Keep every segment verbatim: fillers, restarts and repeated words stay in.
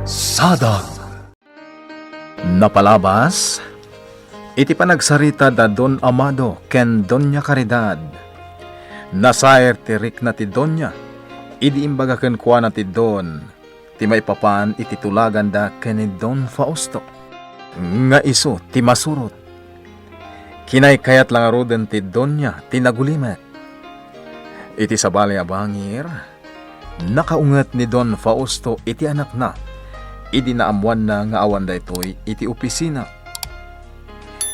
Sadag. Napalabas iti panagsarita da Don Amado ken Doña Caridad, nasair ti rikna ti Doña idi imbaga kenkuana ti Don ti maipapan iti tulaganda ken ni Don Fausto, nga isu ti masurot. Kinaykayat la ngaruden ti Doña ti nagulimek. Iti sabali a bangir, nakaunget ni Don Fausto iti anakna idi naammoanna nga awan daytoy iti opisina.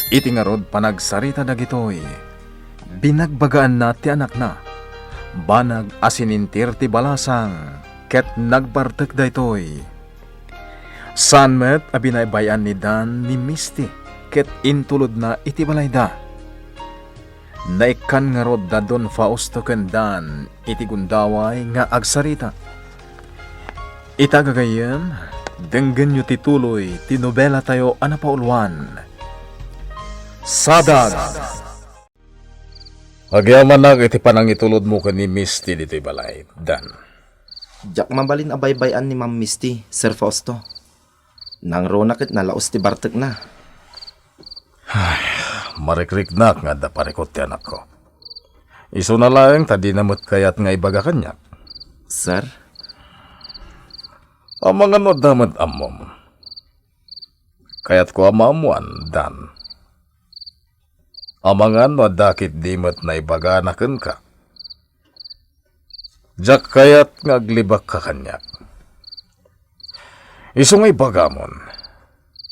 Iti ngarud panagsarita dagitoy, binagbagaanna ti anakna. Banag a sinintir ti balasang ket nagbartek daytoy. Saan met a binaybay-an ni Dan ni Misty ket intulodna iti balayda. Naikkan ngarud da Don Fausto ken Dan iti gundaway nga agsarita. Ita gagayyem, denggenyo ti tuloy ti nobelatayo a napauluan, Sadag. Agyamanak iti panangitulodmo ken ni Misty ditoy balay, Dan. Diak mabalin a baybay-an ni Ma'am Misty, Sir Fausto. Nangruna ket nalaus ti bartekna. Ay, marikriknak nga adda parikut ti anakko. Isuna laeng ta dina met kayat nga ibaga kaniak. Sir? Amangan no adda met ammom. Kayatko a maammoan, Dan. Amangan no adda ketdi met naibagana kenka. Diak kayat nga aglibakka kaniak. Isu nga ibagamon,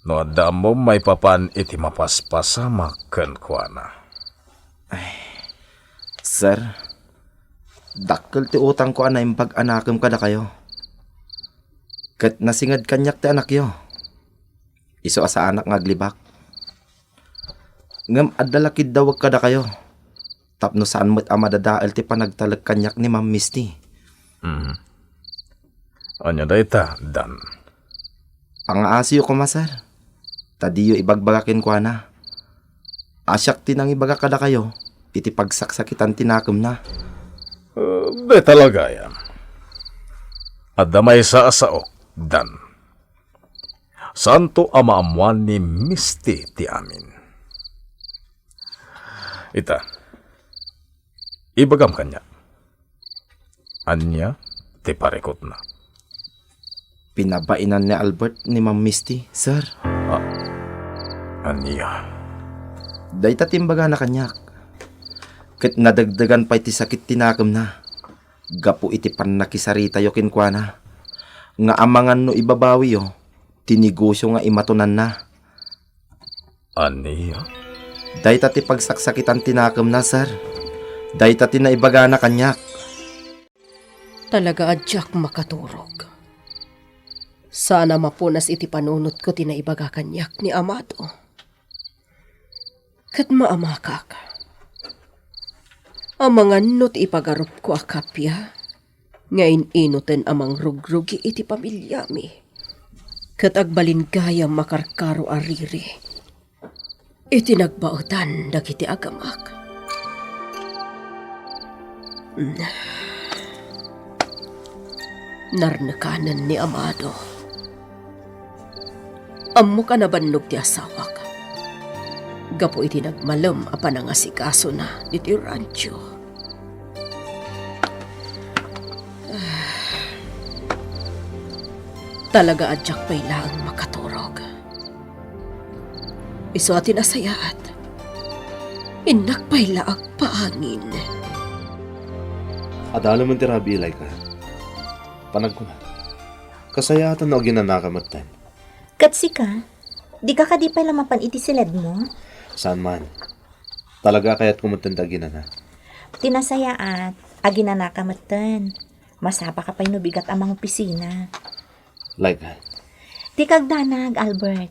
no adda ammom maipapan iti mapaspasamak kenkuana. Ay, sir, dakkel ti utangko a naimbag a nakem kadakayo. Ket nasinged kaniak ti anakyo. Isu a saanak nga aglibak. Ngem adda la kiddawek kadakayo, tapno saan met a madadael ti panagtalek kaniak ni Ma'am Misty. Mhm. Ania dayta, Dan? Pangaasiyo koma, sir, ta diyo ibagbaga kenkuana. A siak ti nangibaga kadakayo iti pagsaksakitan ti nakemna. Eh, dayta la gayam. Adda maysa a saok, Dan. Saanto a maammoan ni Misty ti amin. Ita, ibagam kaniak. Ania ti parikutna? Pinabainan ni Albert ni Ma'am Misty, sir. Ah, ania? Dayta ti imbagana kaniak. Ket nadagdagan pay ti sakit ti nakemna gapu iti pannakisaritayo kenkuana, nga amangan no ibabawiyo ti negosio nga imatonanna. Ania? Dayta ti pagsaksakitan ti nakemna, sir. Dayta ti naibagana kaniak. Talaga a diak makaturog. Saan a mapunas iti panunotko ti naibaga kaniak ni Amado. Ket maamakak. Amangan no ti ipagarupko a kappia nga in-inoten a mangrugrugi iti pamiliami, ket agbalin gayam a karkaro a riri iti nagbaetan dagiti agamak. Narnekanen ni Amado. Ammok a nabannog ti asawak gapu iti nagmalem a panangasikasona ditoy rancho. Talaga a diak pay laeng makaturog. Isu a ti nasayaat, innak pay la agpaangin. Adda laeng ti rabii, Laika. Panagkuna, kasayaatan no aginanaka metten. Ket sika, dika kadi pay la mapan iti siledmo? Saan man. Talaga a kayatko metten ti aginana. Ti nasayaat, aginanaka metten. Masapaka pay no bigat a mangopisina. Laika. Dika agdanag, Albert.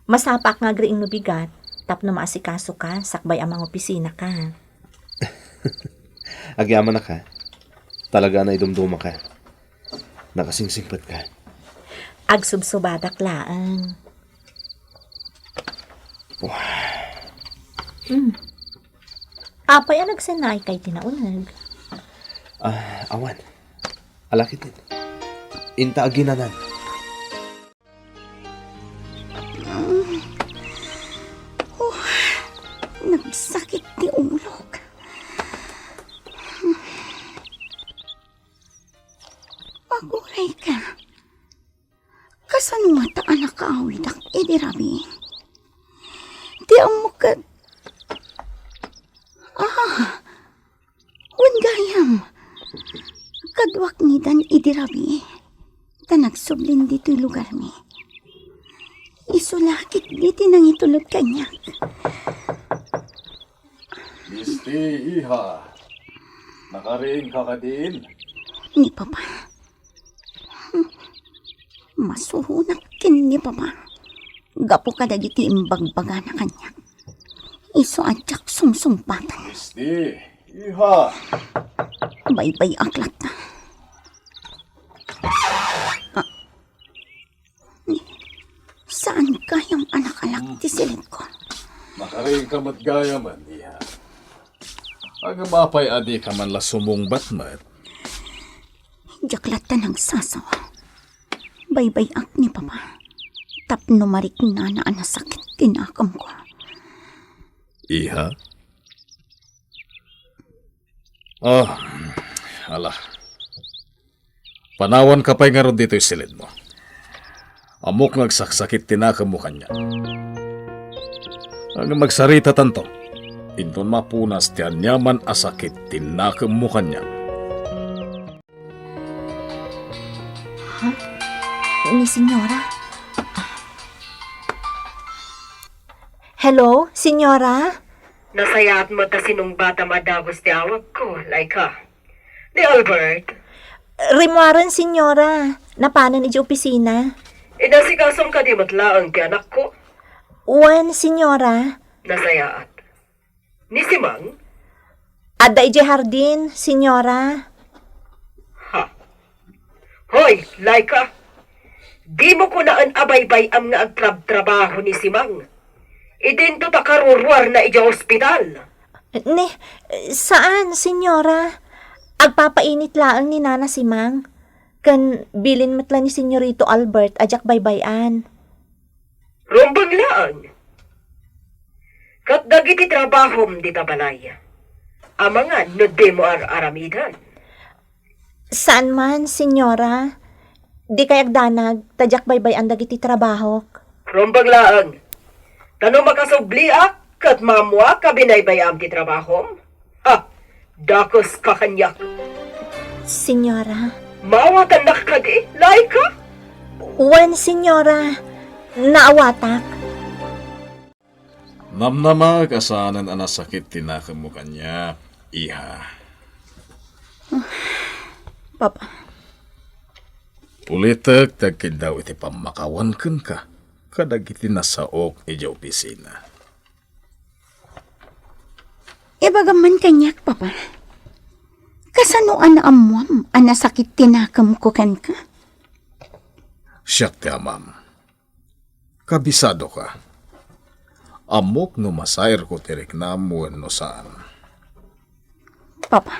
Masapaak nga agriing no bigat tapno maasikasoka sakbay a mangopisinaka. Agyamanak, ha? Talaga a naidumdumaka. Nakasingsingpetka. Agsubsubadak laeng. Hmm. Apay a nagsennaayka iti nauneg? Ah, awan. Alakiten. Inta aginanan. Saan ngata a nakaawidak idi rabii? Ti ammok ket, ah, wen gayam. Kaduak ngidan idi rabii, ta nagsublin ditoy lugarmi. Isu la ketdi ti nangitulod kaniak. Misti, iha. Nakariingka kadin? Ni Papa. Masuronak ken ni Papa gapu kadagiti imbagbagana kaniak. Isu a diak sungsungbatan. Misti, iha. Baybay-ak latta. Ah, saan gayam a nakalak ti silidko? Nakariingka met gayamen, iha. Ngem apay a dika man la sumungbat met? Diak latta nagsasawa. Baybay-ak ni Papa tapno mariknana a nasakit ti nakemko. Iha? Ah, ala. Panawanka pay ngarud ditoy silidmo. Ammok nga agsaksakit ti nakemmo kaniak. Ngem agsaritatanto. Inton mapunas ti aniaman a sakit ti nakemmo kaniak. Ha? Ni Senyora? Hello, Senyora? Nasayaat met a sinungbatam a dagus ti awagko, Laika. Ni Albert? Rimmuaren, Senyora. Napanen idiay opisina. Inasikasom kadi met laeng ti anakko? Wen, Senyora. Nasayaat. Ni Simang? Adda idiay hardin, Senyora. Ha? Hoy, Laika! Dimo kunaen a baybay-am nga agtrabtrabaho ni Simang. Idinto ta karuruarna idiay ospital. Ni, saan, Senyora. Agpapainit laeng ni Nana Simang. Ken bilin met la ni Senyorito Albert a diak baybay-an. Rumbeng laeng. Ket dagiti trabahom dita balay, amangan no dimo ar-aramidan. Saan man, Senyora. Dikay agdanag, ta diak baybay-an dagiti trabahok. Rumbeng laeng. Ta no makasubliak ket maammoak a binaybay-am ti trabahom, ha, dakuska kaniak. Senyora. Maawatannak kadi, Laika? Wen, Senyora. Naawatak. Namnamaek a saanen a nasakit ti nakemmo kaniak, iha. Papa. Ulitek ti agkiddaw iti pammakawan kenka kadagiti nasaok idiay opisina. Ibagam man kaniak, Papa. Kasano a naammuam a nasakit ti nakemko kenka? Siak ti amam. Kabisadoka. Ammok no masairko ti riknam wenno saan. Papa.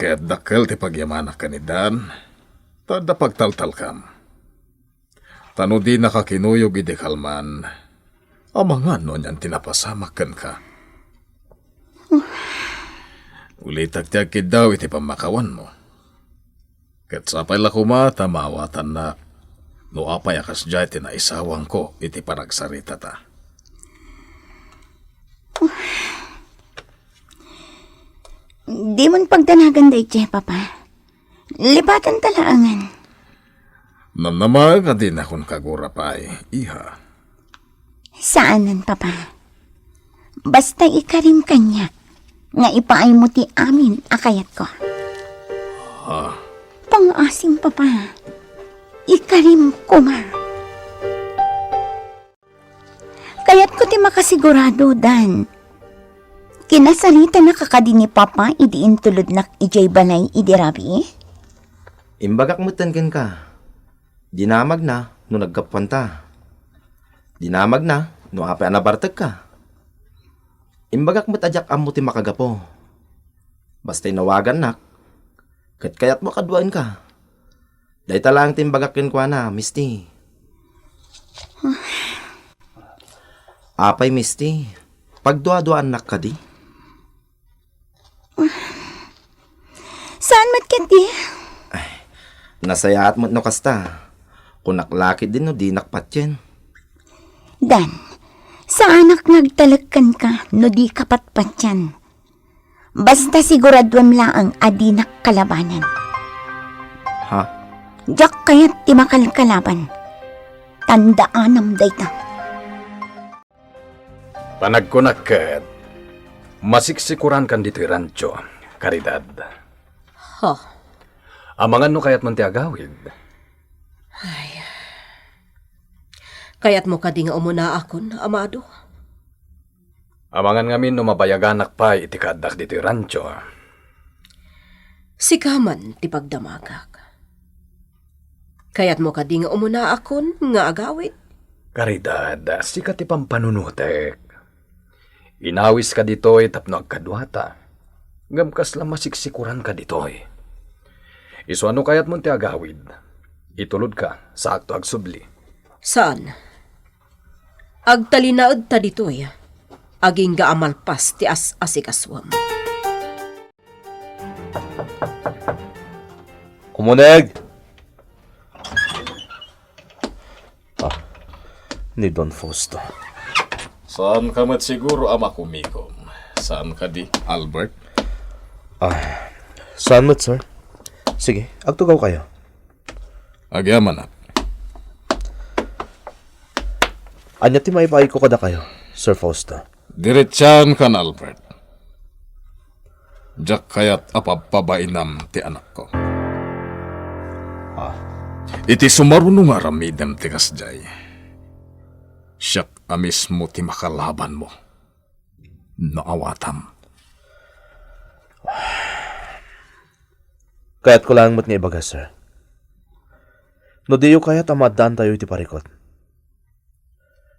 Ket dakkel ti pagyamanak kanidan, ta adda pagtaltalkam. Ta no dinaka kinuyog idi kalman, amangan no anian ti napasamak kenka. Ulitek ti agkiddaw iti pammakawanmo. Ket sapay la koma ta maawatannak no apay a kasdiay ti naisawangko iti panagsaritata. Dimon pagdanagan daydiay, Papa. Lipatan ta laengen. Namnamaek a dinakon kagura pay, iha. Saanen, Papa. Basta ikarim kaniak nga ipaaymo ti amin a kayatko. Ah. Pangaasim, Papa. Ikarim koma. Kayatko ti makasigurado, Dan. Kinasaritanaka kadi ni Papa idi intulodnak idiay balay idi rabii? Imbagak metten kenka. Dinamagna no naggapuanta. Dinamagna no apay a nabartekka. Imbagak met a diak ammo ti makagapu. Basta inawagannak, ket kayatmo a kaduaenka. Dayta laeng ti imbagak kenkuana, Misti. Apay, Misti, pagduaduaannak kadi? Saan met ketdi? Ay, nasayaat met no kasta. Kunak la ketdi no dinak patien. Dan, saanak nga agtalek kenka no dika patpatien. Basta siguraduem laeng a dinak kalabanen. Ha? Diak kayat ti makalkalaban. Tandaanam dayta. Panagkunak ket, masiksikurankan ditoy rancho, Caridad. Ha? Amangan no kayatmon ti agawid. Ay. Kayatmo kadi nga umunaakon, Amado? Amangan ngamin no mabayaganak pay iti kaaddak ditoy rancho. Sika man ti pagdamagak. Kayatmo kadi nga umunaakon nga agawid? Caridad, sika ti pampanunotek. Inawiska ditoy tapno agkaduata. Ngem kasla masiksikuranka ditoy. Isu a no kayatmon ti agawid, itulodka, saakto agsubli. Saan. Agtalinaedta ditoy, agingga a malpas ti as-asikasuam. Umuneg! Ah, ni Don Fausto. Saan ka met siguro a makumikom? Saan kadi, Albert? Ah, saan met, sir? Sige, agtugaw kayo. Agyamanak. Ania ti maipaay ko kadakayo, Sir Fausto? Diretsaankan, Albert. Diak kayat a pabpabainam ti anakko. Ah. Iti sumaruno nga aramidem ti kasdiay, siak a mismo ti makalabanmo no awatam. Kayatko laeng met nga ibaga, sir. No diyo kayat a maaddaantayo iti parikut,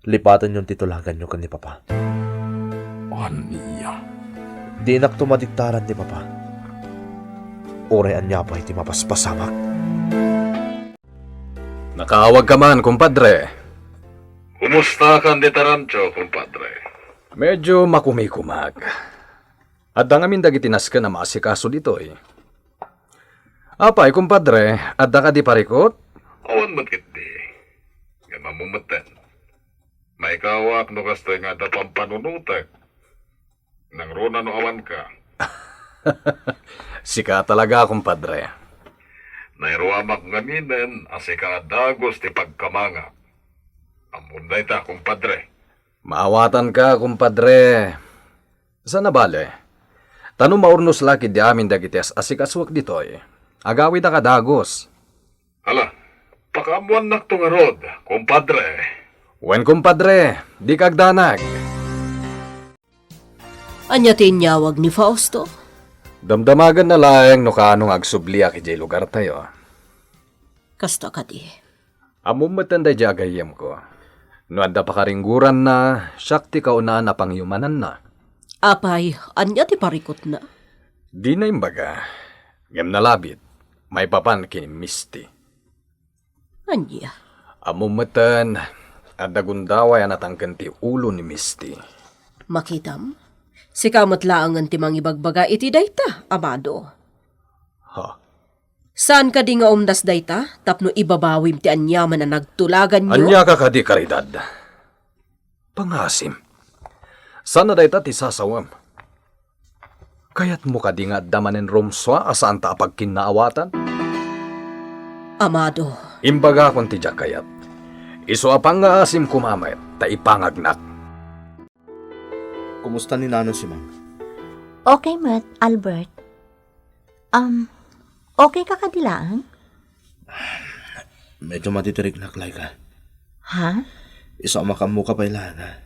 lipatenyon ti tulaganyo ken ni Papa. Ania? Dinakto madiktaran ni Papa. Uray ania pay ti mapaspasamak. Nakaawagka man, kumpadre. Kumustakan dita rancho, kumpadre? Medyo makumikumak. Adda ngamin dagiti nasken a maasikaso ditoy. Apay, kumpadre, adda kadi parikut? Awan met ketdi. Ngem ammom metten, maikawak no kastoy nga adda pampanunotek. Nangruna no awanka. Sika talaga, kumpadre. Nairuamak ngaminen a sika a dagus ti pagkamangak. Ammom dayta, kumpadre. Maawatanka, kumpadre. Saan a bale. Ta no maurnos la ketdi amin dagiti as-asikasuek ditoy, agawida kadagus. Ala, pakaammoannakto ngarud, kumpadre. Wen, kumpadre, dika agdanag. Ania ti inyawag ni Fausto? Damdamagenna laeng no kaano nga agsubliak idiay lugartayo. Kasta kadi. Ammom metten daydiay a gayyemko. No adda pakaringgoranna, siak ti kaunaan a pangyumananna. Apay, ania ti parikutna? Dina imbaga, ngem nalabit, maipapan ken ni Misty. Ania? Ammom metten, adda gundaway a natangken ti ulo ni Misty. Makitam, sika met laengen ti mangibagbaga iti dayta, Amado. Ha? Saan kadi nga umdas dayta tapno ibabawim ti aniaman a nagtulaganyo? Ania ka kadi, Caridad? Pangasim. Saan a dayta ti sasawem? Kayatmo kadi nga adda manen rumsua a saanta a pagkinnaawatan? Amado. Imbagakon ti diak kayat. Isu a pangngaasim koma met ta ipangagnak. Kumusta ni Nano Simang? Okay met, Albert. Um, okay ka kadi laeng? Medyo matitiriknak, Laika. Ha? Isu a makaammoka pay laeng, ha?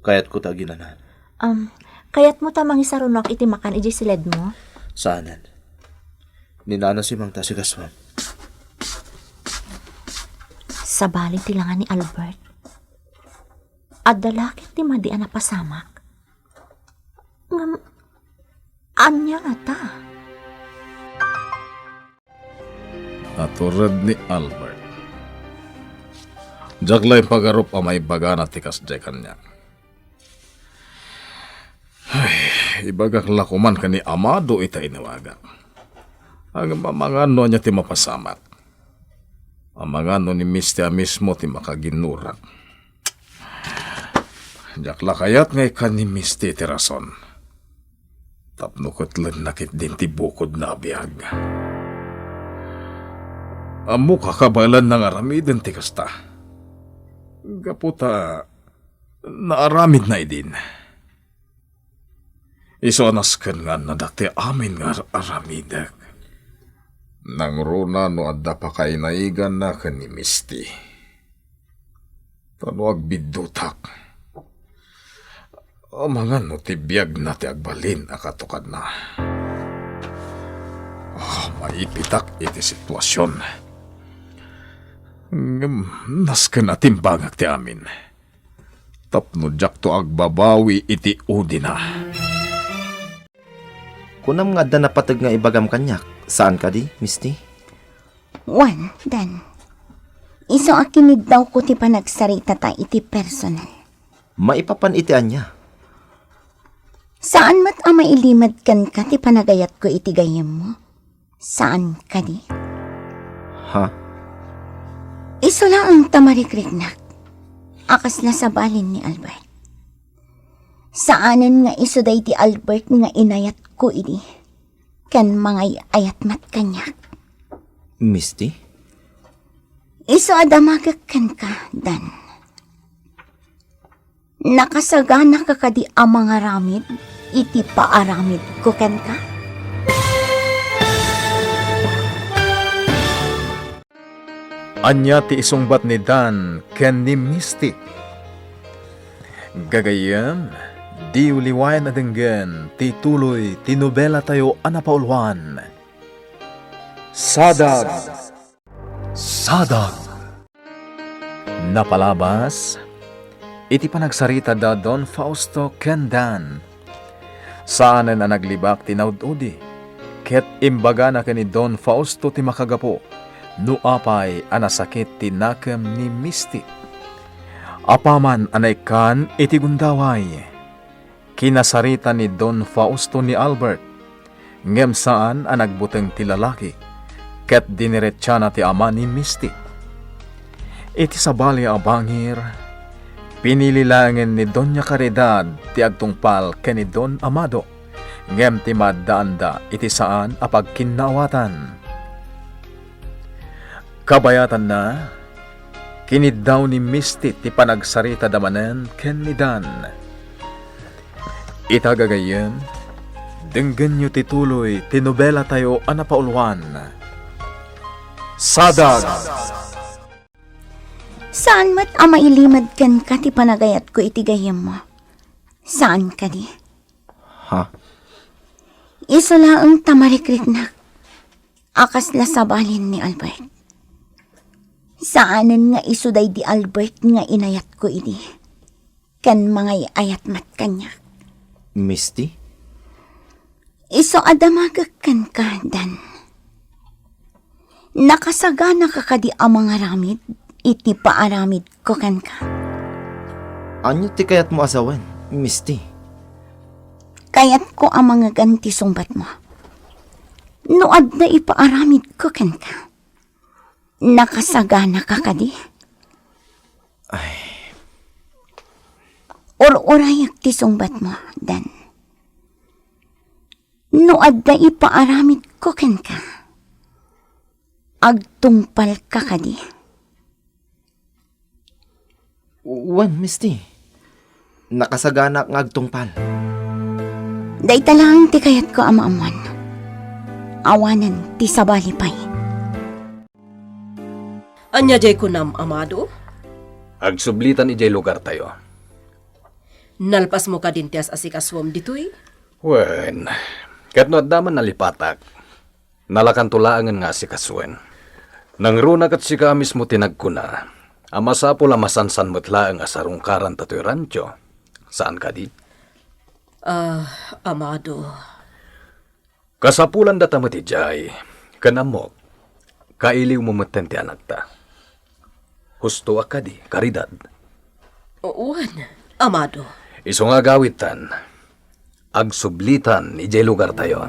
Kayatko ta aginana. Um, kayatmo ta mangisarunoak iti makan idiay siledmo? Saanen. Ni Nano Simang ta asikasuam. Sabali ti langa ni Albert. Adda la ket ti madi a napasamak. Ngem, ania ngata? Natured ni Albert. Diak la impagarup a maibagana ti kasdiay kaniak. Ay, ibagak la koman ken ni Amado ita inawagak. Agmamangano ania ti mapasamak. Amangan no ni Misty a mismo ti makaginnurak. Diak la kayat nga ikkan ni Misty ti rason. Tapno ketlenna ketdin ti bukodna a biag. Ammok a kabaelanna nga aramiden ti kasta. Gapu ta naaramidna idin. Isu a nasken nga annada ti amin nga ar-, aramidek. Nangruna no adda pakainaiganna ken ni Misty. Ta no agbiddutak, amangan no ti biagna ti agbalin a katukadna. Ah, maipitak iti situasion. Ngem nasken a timbangak ti amin. Tapno diakto agbabawi iti udina. Kunam nga adda napateg nga ibagam kaniak, saan kadi, Misty? Wen, Dan. Isu a kiniddawko ti panagsaritata iti personal. Maipapan iti ania? Saan met a mailimed kenka ti panagayatko iti gayyemmo? Saan kadi? Ha? Isu laeng ta marikriknak a kasla sabalin ni Albert. Saanen nga isu daydi Albert nga inayatko idi ken mangay-ayat met kaniak. Misty? Isu a damagek kenka, Dan. Nakasaganaka kadi a mangaramid iti paaramidko kenka? Ania ti isungbat ni Dan ken ni Misty? Gagayyem, diyo liwayan a denggen ti tuloy ti nobelatayo a napauluan, Sadag. Sadag. Napalabas iti panagsarita da Don Fausto ken Dan. Saanen a naglibak ti naud-udi, ket imbagana ken ni Don Fausto ti makagapu no apay a nasakit ti nakem ni Misty. Apaman a naikkan iti gundaway, kinasarita ni Don Fausto ni Albert, ngem saan a nagbuteng ti lalaki, ket diniretsaanna ti ama ni Misty. Iti sabali a bangir, pinili laengen ni Doña Caridad ti agtungpal ken ni Don Amado, ngem ti maaddaanda iti saan a pagkinnaawatan. Kabayatanna, kiniddaw ni Misty ti panagsaritada manen ken ni Dan. Ita gagayyem, denggenyo ti tuloy ti nobelatayo a napauluan, Sadag. Saan met a mailimed kenka ti panagayatko iti gayyemmo. Saan kadi? Ha? Isu laeng ta marikriknak a kasla sabalin ni Albert. Saanen nga isu daydi Albert nga inayatko idi ken mangay-ayat met kaniak. Misty? Isu a damagek kenka, Dan. Nakasaganaka kadi a mangaramid iti paaramidko kenka? Ania ti kayatmo a sawen, Misty? Kayatko a mangegan ti sungbatmo. No adda ipaaramidko kenka, nakasaganaka kadi? Ay. Ur-urayak ti sungbatmo, Dan. No adda ipaaramidko kenka, agtungpalka kadi? Wen, Misty. Nakasaganak nga agtungpal. Dayta laeng ti kayatko a maammuan. Awanen ti sabali pay. Ania jay kunam, Amado? Agsublitan idiay lugartayo. Nalpasmo kadin ti as-asikasuem ditoy? Wen, ket no adda man nalipatak, nalakanto laengen nga asikasuen. Nangruna ket sika a mismo ti nagkuna a masapul a masansan met laeng a sarungkaranta toy rancho. Saan kadi? Ah, Amado. Kasapulandata met idiay, ken ammok, kailiwmo metten ti anakta. Husto a kadi, Caridad? Wen, Amado. Isu nga agawidtan, agsublitan idiay lugartayo.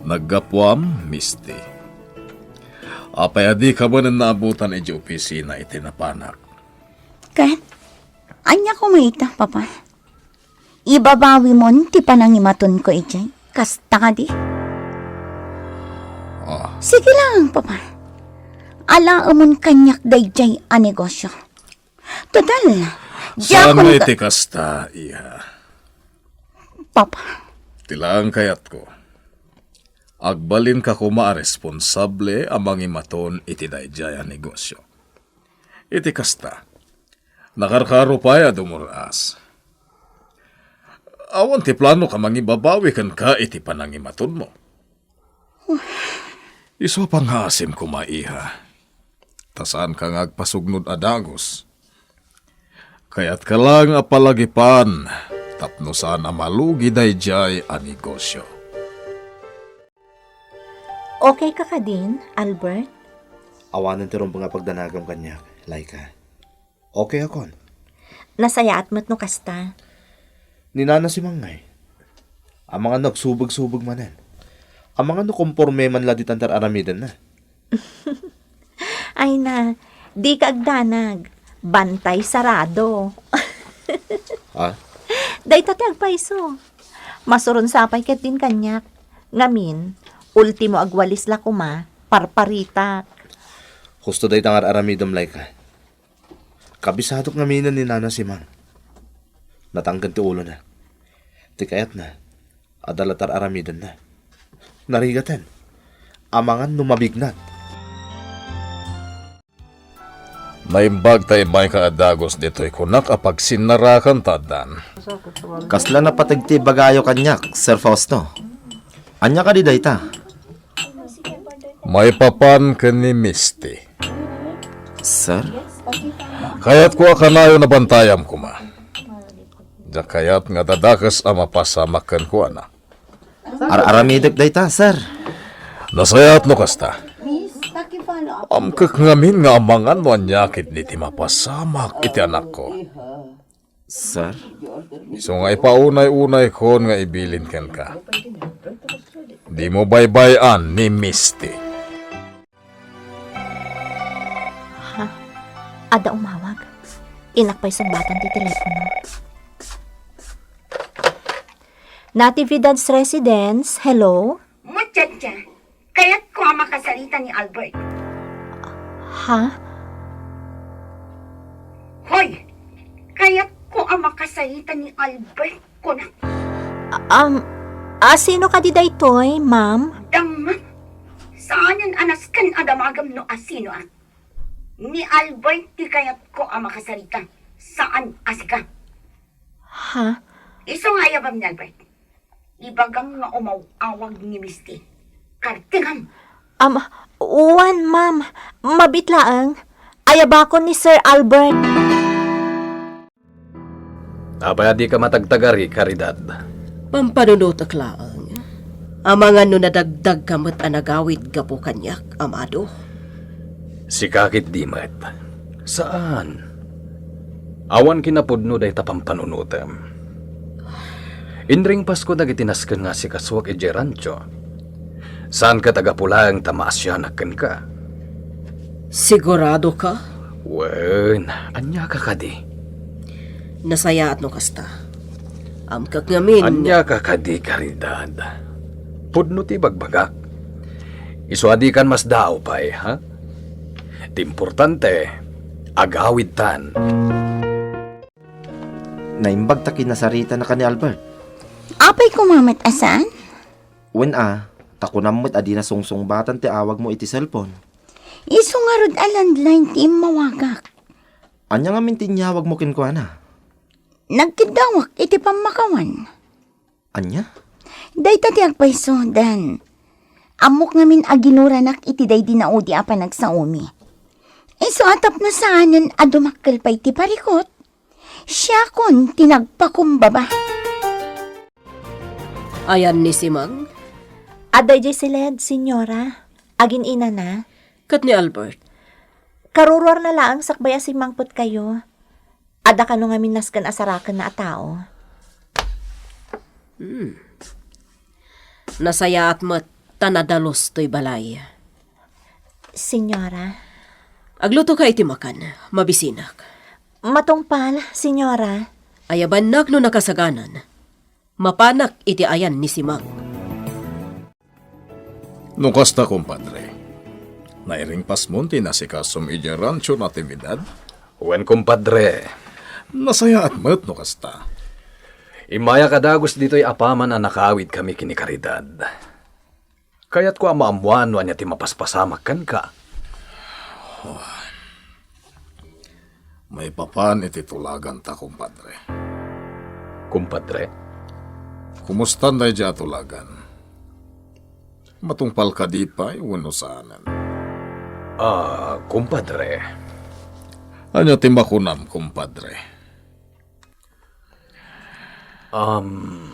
Naggapuam, Misty. Apay a dika manen naabutan idiay opisina iti napanak? Ket, ania koma ita, Papa? Ibabawimon ti panangimatonko idiay. Kasta kadi? Ah. Sige lang, Papa. Alaemon kaniak daydiay a negosio. Total, diakon nga ka- iti kasta, iha. Papa. Ti laeng kayatko, agbalinka koma a responsable a mangimaton iti daydiay a negosio. Iti kasta, nakarkaro pay a dumur-as. Awan ti planok a mangibabawi kenka iti panangimatonmo. Isu a pangngaasim koma, iha, ta saanka nga agpasugnod a dagus. Kayatka laeng a palagipan tapno saan a malugi daydiay a negosio. Okay ka kadin, Albert? Awanen ti rumbeng a pagdanagam kaniak, Laika. Okay akon. Nasayaat met no kasta. Ni Nana Simang ngay. Amangan no agsubeg-subeg manen. Amangan no komporme man la ditan ti ar-aramidenna. Ay na, dika agdanag. Bantay sarado. Ha? Dayta ti agpayso. Masuron sa pay ketdin kaniak. Ngamin, ultimo agwalis la koma, parparitak. Husto dayta nga ar-aramidem, Laika. Kabisadok ngaminen ni Nana Simang. Natangken ti ulona. Ti kayatna, adda la ti ar-aramidenna. Narigaten. Amangan no mabignat. Naimbag ta immayka a dagus ditoy kunak a pagsinnarakan ta addan. Kasla napateg ti ibagayo kaniak, Sir Fausto. Ania kadi dayta? Maipapan ken ni Misty. Sir? Kayatko a kanayon a bantayam koma. Diak kayat nga adda dakes a mapasamak kenkuana. Ar-aramidek dayta, sir. Nasayaat no kasta. Amkek ngamin nga amangan no ania ketdi ti mapasamak iti anakko. Sir? Isu nga ipaunay-unaykon nga ibilin kenka. Dimo baybay-an ni Misty. Ha? Adda umawag. Innak pay sungbatan ti telepono. Natividad's Residence, hello? Muchacha, kayatko a makasarita ni Albert. Ha? Hoy, kayatko a makasarita ni Albert, kunak. Um, a, sino kadi daytoy, ma'am? Dangngam, saanen a nasken a damagem no asinoak. Ni Albert ti kayatko a makasarita, saan a sika. Ha? Isu nga ayabam ni Albert. Ibagam nga umaw-awag ni Misty. Kartingam! Am, wen, ma'am. Mabiit laeng. Ayabakon ni Sir Albert. Apay a dika matagtagari, Caridad? Pampanunotek laeng. Amangan no nadagdagka met a nagawid gapu kaniak, amado. Sika ketdi met. Saan. Awan kinapudno dayta pampanunotem. Inringpasko dagiti nasken nga asikasuak idiay rancho. Saan ket a gapu laeng ta maasianak kenka. Siguradoka? Wen, aniaka kadi? Nasayaat no kasta. Amkek ngamin. Aniaka kadi, Caridad? Pudno ti bagbagak. Isu a dikan masdaaw pay, ha? Ti importante, agawidtan. Naimbag ta kinasaritanaka ni Albert. Apay koma met a saan? Wen a, ta kunam met a dina sungsungbatan ti awagmo iti cellphone. Isu ngarud a landline ti immawagak. Ania ngamin ti inyawagmo kenkuana? Nagkeddawak iti pammakawan. Ania? Dayta ti agpayso, Dan. Ammok ngamin a ginuranak iti daydi naudi a panagsaomi. Isu a tapno saanen a dumakkel pay ti parikut, siakon ti nagpakumbaba. Ayan ni Simang? Adda idiay siled, Senyora. Agin-inana. Ket ni Albert? Karuruarna laeng sakbay a simmangpetkayo. Adda kano ngamin nasken a sarakenna a tao. Hmm. Nasayaat met ta nadalus toy balay. Senyora. Aglutoka iti makan, mabisinak. Matungpal, Senyora. Ayabannak no nakasaganan. Mapanak iti ayan ni Simang. No kasta, kumpadre, nairingpasmon ti inasikasom idiay rancho Natividad? Wen, kumpadre. Nasayaat met no kasta. Immayak a dagus ditoy apaman a nakaawidkami ken ni Caridad. Kayatko a maammoan no ania ti mapaspasamak kenka. Maipapan iti tulaganta, kumpadre. Kumpadre? Kumustan daydi a tulagan? Matungpal kadi pay wenno saanen? Ah, kumpadre. Ania ti makunam, kumpadre? Um,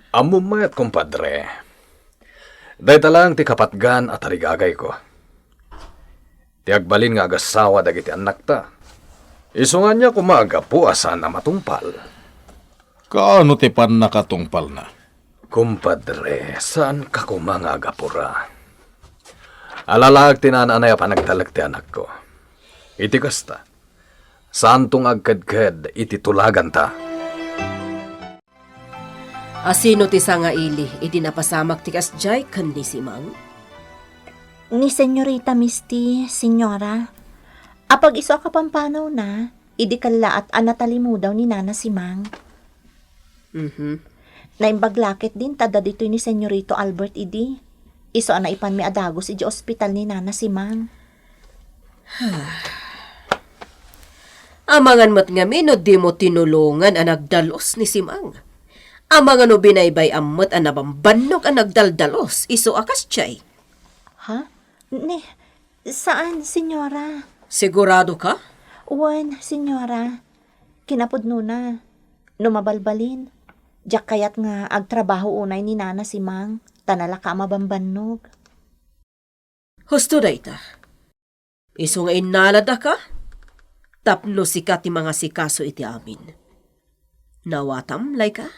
ammom met, kumpadre. Dayta lang ti kapatgan a tarigagayko. Ti agbalin nga agasawa dagiti annakta. Isu nga ania koma a gapu a saan a matungpal. Kaano ti pannakatungpalna? Kumpadre, saanka koma nga agapura. Alalaag ti naan-anay a panagtalek ti anakko. Iti kasta, saanto nga agkedked iti tulaganta. Asino ti sangaili idi napasamak ti kasdiay ken ni Simang? Ni Senyorita Misty, Senyora. Apag-isu a kapampanawna, idi kellaat a natalimudaw ni Nana Simang. Mhm. Naimbag la ketdin ta adda ditoy ni Senyorito Albert idi. Isu a naipanmi a dagus idiay ospital ni Nana Simang. Amangan met ngamin no dimo tinulongan a nagdalus ni Simang. Amangan no binaybay-am met a nabambannog a nagdaldalos isu a kasdiay. Ha? Ni, saan, Senyora. Sigurado ka? Wen, Senyora. Kinapudnona, no mabalbalin, diak kayat nga agtrabaho unay ni Nana Simang, ta nalaka a mabambannog. Husto dayta. Isu nga innaladaka, tapno sika ti mangasikaso iti amin. Naawatam, Laika?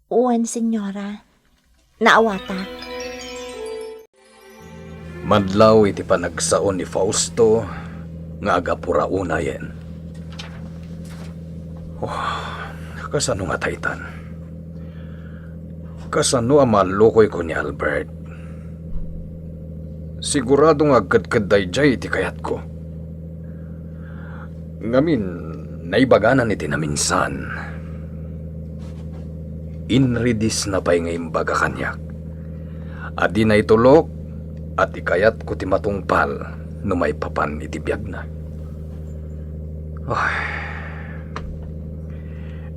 Wen, Senyora. Naawatak. Madlaw iti panagsao ni Fausto nga agapura unayen. Oh, kasano nga taytan? Kasano a maallukoyko ni Albert? Sigurado nga agkedked daydiay iti kayatko. Ngamin, naibaganan iti naminsan. Inridisna pay nga imbaga kaniak a dinay tulok a ti kayatko ti matungpal no maipapan iti biagna. Ay.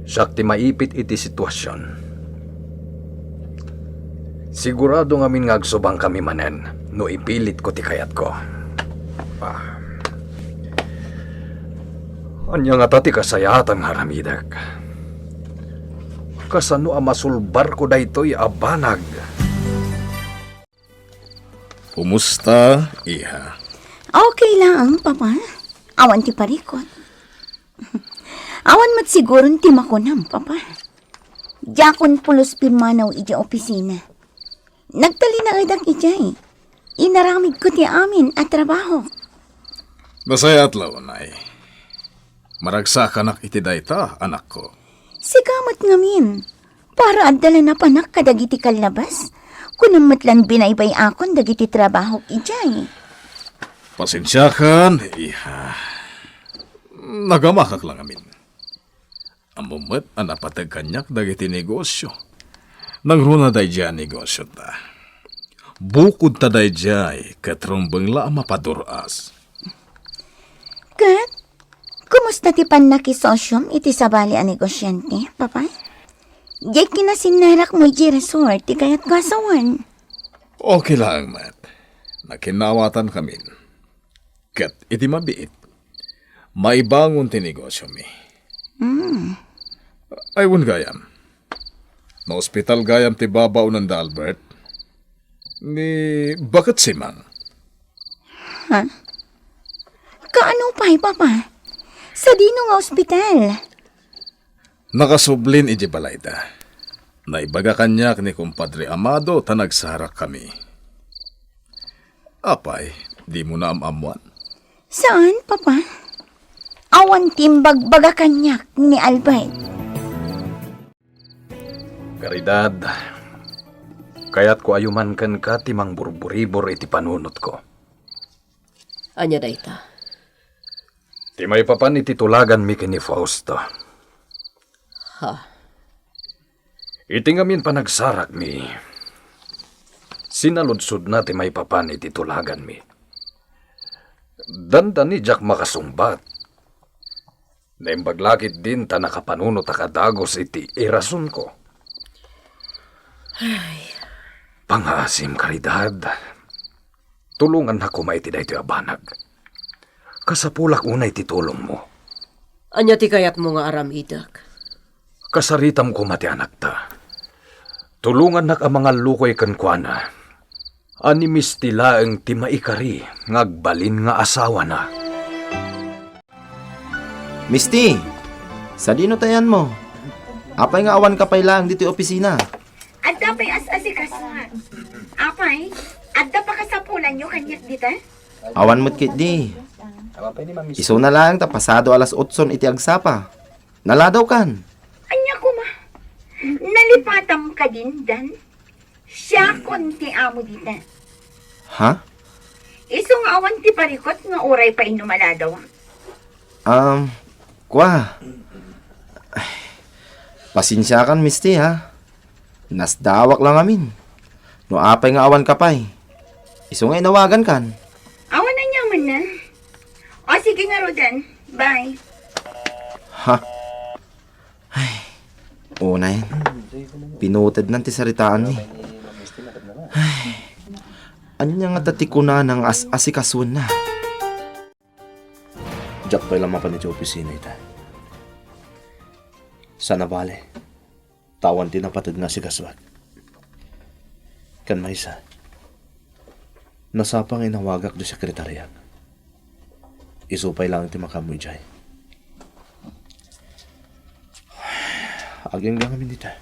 Siak ti maipit iti situasion. Sigurado ngamin nga agsubangkami manen no ipilitko ti kayatko. Ah. Ania ngata ti kasayaatan nga aramidek? Kasano a masulbarko daytoy a banag? Kumusta, iha? Okay laeng, Papa. Awan ti parikut. Awan met siguron ti makunam, Papa. Diakon pulos pimmanaw idiay opisina. Nagtalinaedak idiay. Inaramidko ti amin a trabaho. Nasayaat la unay. Maragsakanak iti dayta, anakko. Sika met ngamin. Para adda la napanak kadagiti kallabas. Kunam met lan binaybay-akon dagiti trabahok idiay. Pasensiakan, iha. Nagamakak la ngamin. Ammom met a napateg kaniak dagiti negosio. Nangruna daydiay a negosiota. Bukodta daydiay ket rumbeng la a mapadur-as. Ket, kumusta ti pannakisosiom iti sabali a negosiante, Papa? Diay kinasinnarakmo idiay resort ti kayatko a sawen. Okay laeng met. Nakinnaawatan kamin. Ket iti mabiit, maibangon ti negosiomi. Hmm. Ay, wen gayam. Naospital gayam ti babaonen da Albert? Ni baket Simang? Ha? Kaano pay, Papa? Sadino nga ospital? Nakasublin idiay balayda. Naibaga kaniak ni Kumpadre Amado ta nagsarakkami. Apay, dimo naam-ammoan? Saan, Papa. Awan ti imbagbaga kaniak ni Albert. Caridad, kayatko a yuman kenka ti mangburburibor iti panunotko. Ania dayta? Ti maipapan iti tulaganmi ken ni Fausto. Ha? Iti ngamin panagsarakmi, sinaludsodna ti maipapan iti tulaganmi. Dandani diak makasungbat. Naimbag la ketdin ta nakapanunotak a dagus iti irasonko. Ay. Pangaasim, Caridad. Tulongannak koma iti daytoy a banag. Kasapulak unay ti tulongmo. Ania ti kayatmo nga aramidek? Kasaritam koma ti anakta. Tulongannak a mangallukoy kenkuana. A ni Misty laeng ti maikari nga agbalin nga asawana. Misty, sadino ti ayanmo? Apay nga awanka pay laeng ditoy opisina? Adda pay as-asikasuak. Apay, adda pakasapulanyo kaniak dita? Awan met ketdi. Isuna laeng ta pasado alas otson iti agsapa. Naladawkan. Ania koma? Nalipatam kadin, Dan? Siakon ti amo dita. Ha? Isu nga awan ti parikut nga uray pay no maladaw. Um, kua. Ay, pasensiakan, Misty, ha? Nasdaawak la ngamin. No apay nga awanka pay, isu nga inawagankan. Awan aniamanna. O, sige ngaruden. Bye. Ha? Ay, unay. Pinutednan ti saritaanmi. Ay, ania ngata ti kunana nga as-asikasuenna? Diak pay la mapan iti opisina ita. Saan a bale, ta awan ti napateg nga asikasuak. Ken maysa, nasapa nga inawagak ti sekretariak. Isu pay laeng ti makaammo idiay. Agingga ngamin dita.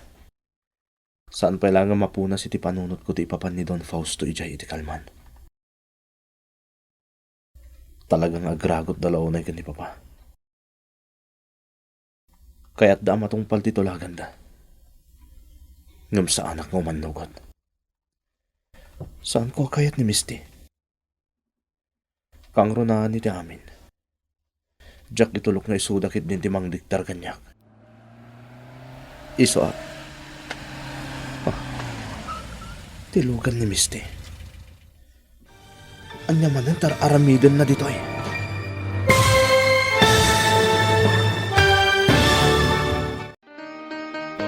Saan pay laeng nga mapunas iti panunotko ti ipapan ni Don Fausto idiay iti kalman. Talaga nga agragutda la unay ken ni Papa. Kayatda a matungpal ti tulaganda. Ngem saanak nga umannugot. Saanko a kayat ni Misty. Kangrunaan iti amin. Diak itulok nga isuda ketdin ti mangdiktar kaniak. Isu a. Ah. Ti lugan ni Misty. Ania manen ti ar-aramidenna ditoy?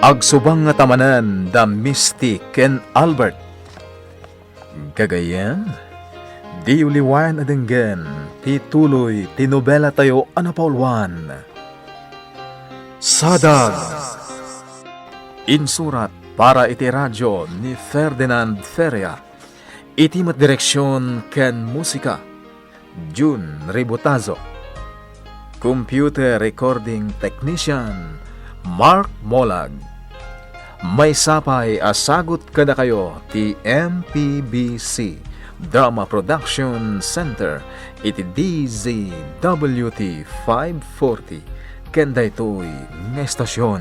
Agsubang ngata manen da Misty ken Albert. Gagayyem, diyo liwayan a denggen ti tuloy ti nobelatayo a napauluan, Sadag. Insurat para iti radio ni Ferdinand Feria. Iti met direksion ken musika, Jun Ributazo. Computer recording technician, Mark Molag. Maysa pay a sagut kadakayo ti M P B C Drama Production Center iti D Z W T five forty ken daytoy nga estasion.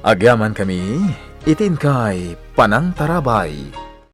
Agyamankami iti inkay panangtarabay.